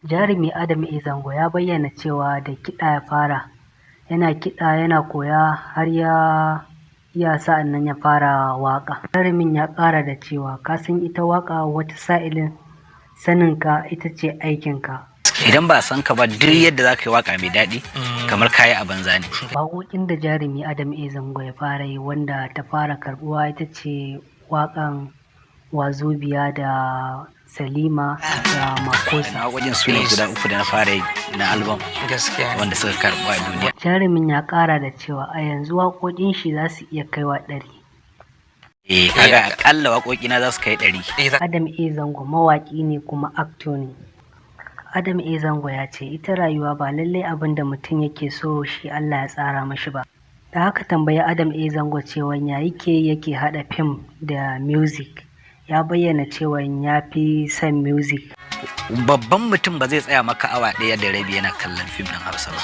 Jarumi Adam A. Zango ya bayyana cewa da kiɗa ya fara, yana kiɗa yana koya har ya iya, sa'annan ya fara waƙa. Jarumin ya ƙara da cewa ka san ita waƙa, wata sa'ilin saninka ita ce aikinka. Idan ba a san ka ba, duk yadda za ka yi waka mai daɗi, kamar kayi a banza ne. Waƙoƙin da jarumi Adam A. Zango ya fara yi wanda ta fara karɓuwa ita ce waƙan Wazobiya da Salima da Makosa. Waƙoƙin su ne guda uku da na fara yi na album Gaskiya. wanda suka karɓu a duniya. Jarumin ya ƙara da cewa a yanzu waƙoƙin shi za su iya kaiwa 100. Eh, kaga akalla waƙoƙina za su kai 100. Adam A. Zango mawaƙi ne kuma actor ne. Adam A. Zango ya ce ita rayuwa ba lallai abin da mutum yake so shi Allah ya tsara mashi ba. Da haka tambayi Adam A. Zango cewa ya yake haɗa fim da music. Ya bayyana cewa ya fi son music. Babban mutum ba zai tsaya maka awa 1.5 yana kallon fim ɗin Hausa ba.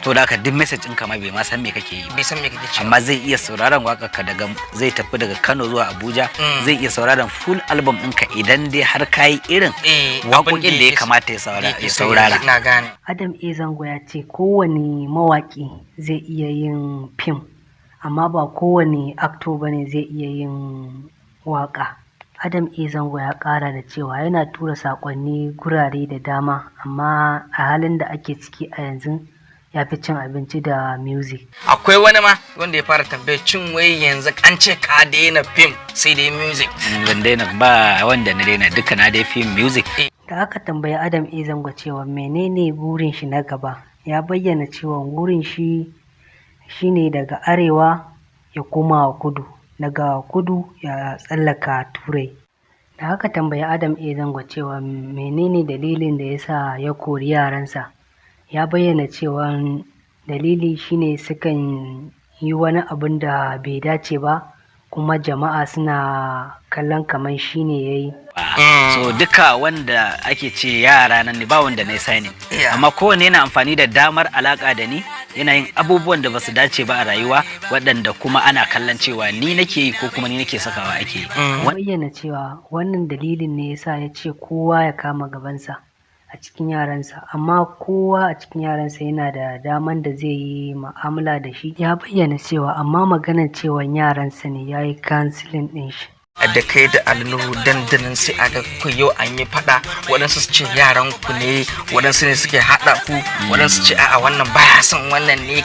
To da haka duk message ɗinka ma bai ma san me kake yi ba. Bai san me kake cewa. Amma zai iya sauraron waƙar ka daga zai tafi daga Kano zuwa Abuja, zai iya sauraron full album ɗinka idan dai har kayi irin Abin waƙoƙin da ya kamata ya yake ya so saurara. Na gane. Adam A. Zango ya ce kowane mawaƙi zai iya yin fim, amma ba kowane actor bane zai iya yin waƙa. Adam A. Zango ya ƙara da cewa yana tura saƙonni gurare da dama, amma a halin da ake ciki a yanzu ya fi cin abinci da music. Akwai wani ma wanda ya fara tambayar cin wai yanzu an ce ka daina fim sai dai music. Ban daina ba, wanda na daina duka na dai film music. Da aka tambayi Adam A. Zango cewa menene burin shi na gaba, ya bayyana cewa burin shi shine daga arewa ya koma kudu, daga kudu ya tsallaka Turai. Da aka tambayi Adam A. Zango cewa menene dalilin da ya sa ya kori yaransa, ya bayyana cewa dalili shine sukan yi wani abun da bai dace ba kuma jama'a suna kallon kamar shine ya yi. So duka wanda ake ce yara nan ne, ba wanda na yi signing, amma kowanne yana amfani da damar alaka da ni yana yin abubuwan da basu dace ba a rayuwa, waɗanda kuma ana kallon cewa ni nake yi ko kuma ni nake sakawa ake yi. Bayyana cewa wannan dalilin ne yasa ya ce kowa ya kama gabansa a cikin yaransa, amma kowa a cikin yaransa yana da daman da zai yi mu'amala da shi. Ya bayyana cewa amma maganar cewa yaransa ne, ya yi cancelling ɗin shi. Da kai da Ali Nuhu, dandanan sai a ga ku yau an yi fada, waɗansu su ce yaran ku ne, waɗansu ne suke haɗa ku, waɗansu ce a'a, wannan baya son wannan ne.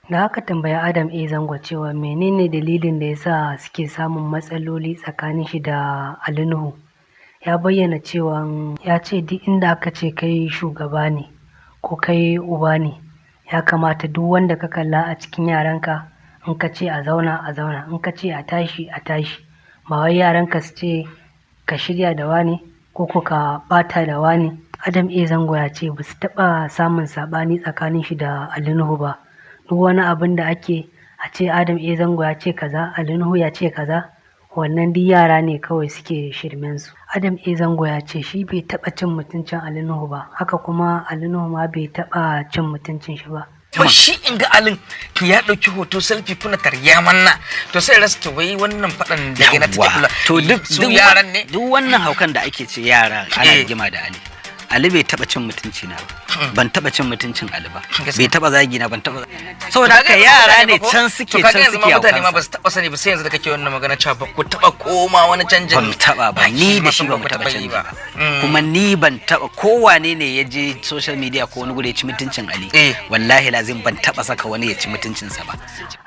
Da aka tambayi Adam A. Zango cewa menene dalilin da yasa suke samun matsaloli tsakanin shi da Ali Nuhu, ya bayyana cewa ya ce duk inda aka ce kai shugaba ne ko kai uba ne, ya kamata duk wanda ka kalla a cikin yaranka, in ka ce a zauna, a zauna, in ka ce a tashi, a tashi. Ba wai yaranka su ce ka shirya da wani ko ka bata da wani. Adam A. Zango ya ce ba su taɓa samun saɓani tsakanin shi da Ali Nuhu ba. Duk wani abin da ake a ce Adam A. Zango ya ce kaza, Ali Nuhu ya ce kaza, wannan duk yara ne kawai suke shirmen su. Adam A. Zango ya ce shi bai taɓa cin mutuncin Ali Nuhu ba, haka kuma Ali Nuhu ma bai taɓa cin mutuncin shi ba. Ba shi inga alin to ya ɗauki hoto selfie kuna tarya manna, to sai rasa, to wai wannan faɗan daga na take Yawwa. kula. To duk su duk yaran ne. Duk wannan haukan da ake ce yara ana rigima da Ali, Ali bai taba cin mutunci na ba, ban taba cin mutuncin Ali ba. Bai taba zagi na, ban taba. Saboda haka yara ne can suke To kaga can yanzu suke ma mutane ma haukansa. ba su taba sani ba sai yanzu da kake wannan magana cewa ba ku taba koma wani canjin Ban taba ba, ni da shi ba mu ku taba yi canji ba. Kuma ni ban taba, kowane ne ya je social media ko wani guri ya ci mutuncin Ali, wallahi lazim ban taba saka wani ya ci mutuncinsa ba.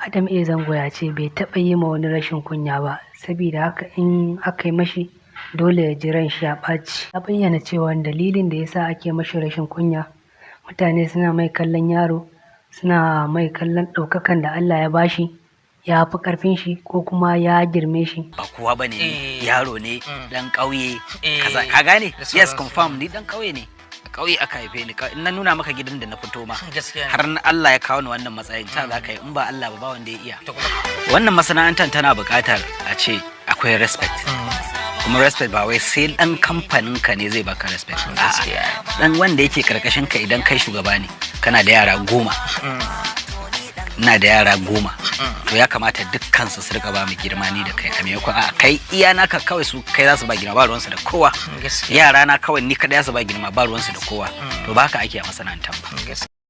Adam A. Zango ya ce bai taɓa yi ma wani rashin kunya ba, saboda haka in aka yi mashi dole ya ji ran shi ya ɓaci. Ya bayyana cewa dalilin da yasa ake mashi rashin kunya, mutane suna mai kallon yaro, suna mai kallon ɗaukakan da Allah ya bashi ya fi ƙarfin shi ko kuma ya girme shi. Ba kowa bane ni, yaro ne, dan ƙauye, kaza, ka gane? Da Yes. sauransu. Confirm, ni dan ƙauye ne, a ƙauye aka haife ni. In na nuna maka gidan da na fito ma Gaskiya ne. har na Allah ya kawo ni wannan matsayin, ta za ka yi in ba Allah ba, ba wanda ya iya. To kuma Wannan masana'antar tana buƙatar a ce akwai respect, kuma respect ba wai sai dan kamfanin ka ne zai baka respect. A'a, dan wanda yake karkashin ka, idan kai shugaba ne kana da yara 10. Ina da yara 10, to ya kamata dukkan su su rika ba mu girma ni da kai, a maimakon a kai iya naka kawai su kai za su ba girma, ba ruwansu da kowa. Yara na kawai ni kadai za su ba girma, ba ruwansu da kowa. To ba haka ake a masana'antar ba. Gaskiya.